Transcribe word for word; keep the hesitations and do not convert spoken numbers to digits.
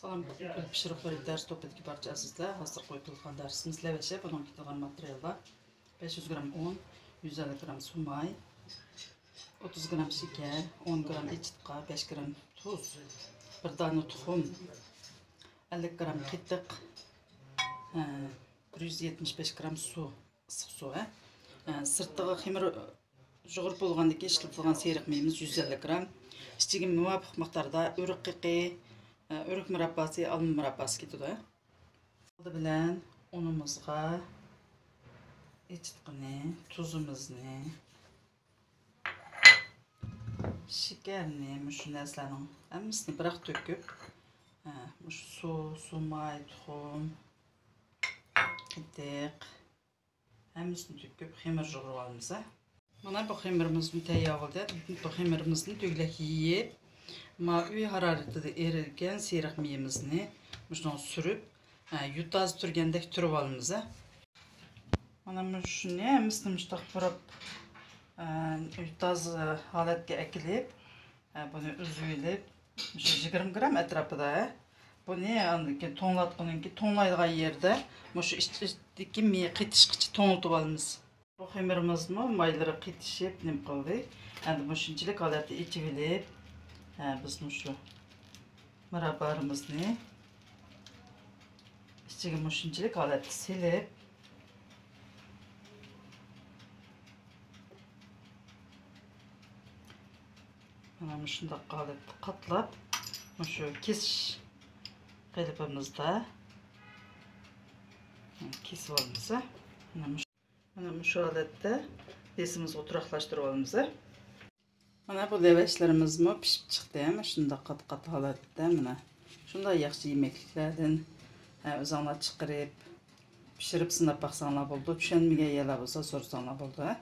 سالام، گۈل پىشۇرۇقلىرى دەرس توپىدىكى بارچە ئەزىزلەر، ھازىر قويۇپ بولغان دەرسىمىز لەۋەشە. بۇنىڭغا كېتىدىغان ماتېرىياللار: بەش يۈز گرام ئۇن، يۈز ئەللىك گرام سۇ ماي، ئوتتۇز گرام شېكەر، ئون گرام ئېچىتقا، بەش گرام تۇز، بىر دانە تۇخۇم، ئەللىك گرام قېتىق، ھە، بىر يۈز يەتمىش بەش گرام سۇ، ئىسسىق سۇ، ھە. ھە، سىرتىغا خېمىر يۇغۇرۇپ بولغاندىن كېيىن ئىشلىتىلغان سېرىق مېيىمىز يۈز ئەللىك گرام. ئىچىگە مۇۋاپىق مىقداردا ئۆرۈك قېقى، ھە، ئۆرۈك مۇرابباسى، ئالما مۇرابباسى كېتىدۇ، ھە. ئالدى بىلەن ئۇنىمىزغا ئېچىتقىنى، تۇزىمىزنى، شېكەرنى، مۇشۇ نەرسىلەرنىڭ ھەممىسىنى بىراق تۆكۈپ، ھە، مۇشۇ سۇ، سۇ ماي، تۇخۇم، قېتىق، ھەممىسىنى تۆكۈپ خېمىر يۇغۇرۇۋالىمىز، ھە. مانا بۇ خېمىرىمىزمۇ تەييار بولدى. بۇ خېمىرىمىزنى تۈگلەك يېيىپ، ما ئۆي ھارارىتىدە ئېرىلگەن سېرىق مېيىمىزنى مۇشۇنىڭغا سۈرۈپ، ھە، يۇتازا تۈرگەندەك تۈرۈۋالىمىز، ھە. مانا مۇشۇنى ھەممىسىنى مۇشۇنداق بۇراپ، ئە، تازا ھالەتكە ئەكېلىپ، ئە، بۇنى ئۈزۈۋېلىپ، مۇشۇ يىگىرمە گرام ئەتراپىدا، ئە، بۇنى ئاندىن كېيىن توڭلاتقىنىدىن كېيىن، توڭلايدىغان يەردە مۇشۇ ئىچ-، ئىچىدىكى مېيى قېتىشقىچە توڭلىتىۋالىمىز. بۇ خېمىرىمىزمۇ مايلىرى قېتىشىپ نېمە قىلدى. ئەمدى مۇشۇنچىلىك ھالەتتە ئېچىۋېلىپ، ئە، بىز مۇشۇ مۇراببالىرىمىزنى ئىچىگە مۇشۇنچىلىك ھالەتتە سېلىپ، مانا مۇشۇنداق ھالەتتە قاتلاپ، مۇشۇ كېسىش قېلىپىمىزدا كېسىۋالىمىز. مانا مۇشۇ، مانا مۇشۇ ھالەتتە بېسىمىزغا تۇراقلاشتۇرۇۋالىمىز. مانا بۇ لەۋەشلىرىمىزمۇ پىشىپ چىقتى. مۇشۇنداق قات-قات ھالەتتە، مانا شۇنداق ياخشى يېمەكلىكلەردىن، ھە، ئۆزۈڭلار چىقىرىپ، پىشۇرۇپ سىناپ باقساڭلار بولىدۇ. چۈشەنمىگەن يەرلەر بولسا سورىساڭلار بولىدۇ، ھە.